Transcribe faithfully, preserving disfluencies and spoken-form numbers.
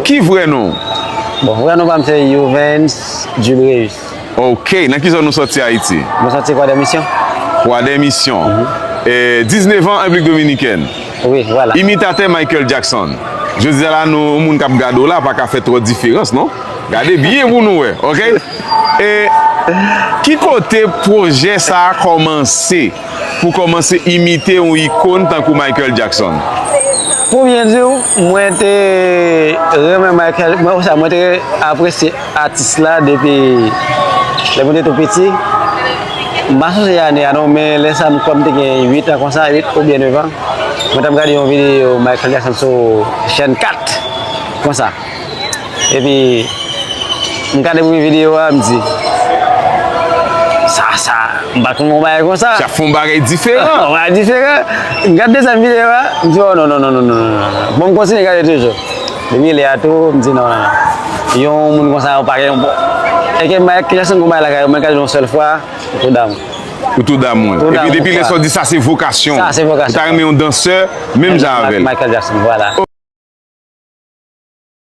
Ki vrè non w? Bon, vrè non pa m se Youvens Jules Reus. Ok, nan ki zòn ou sòti Ayiti? Mwen sòti Kwadèmisyon. Kwadèmisyon. E, diznèf an, Repiblik Dominikèn. Wi, vwala. Imitatè Michael Jackson. Jodi a la, nou, moun k ap gade w la, pa ka fè twò diferans, non? Gade byen pou nou wè, ok? E, ki kote pwojè sa a kòmanse? Pou kòmanse imite yon ikòn tankou Michael Jackson? Pou byen di w, mwen te renmen Michael, mwen, sa, mwen te apresye atis la depi lè mwen te tou piti. M pa sonje ane a non, men lè sa m kwè m te gen uit an konsa, uit oubyen nèf an. Mwen t ap gade yon videyo Michael Jackson sou chèn kat konsa. Epi, m gade premye videyo a, m di, sa, sa, m pa t konn yon bagay konsa. Sa fè yon bagay diferan. Yon bagay diferan. M gade dezyèm videyo a, m di, oh, non, non, non, non, non, non, non. Bon, m kontinye gade toujou. Depi lè a tou, m di, non, non, non. Yon moun konsa, yon pa gen yon bon. E ke Michael Jackson, yon bagay lakay, mwen gade yon sèl fwa, ou tou damou. Ou tou damou. Tou damou. Epi depi lè sa w di sa se vokasyon. Sa se vokasyon. Ou ta renmen yon dansè, menm jan avè l. Michael Jackson, vwala.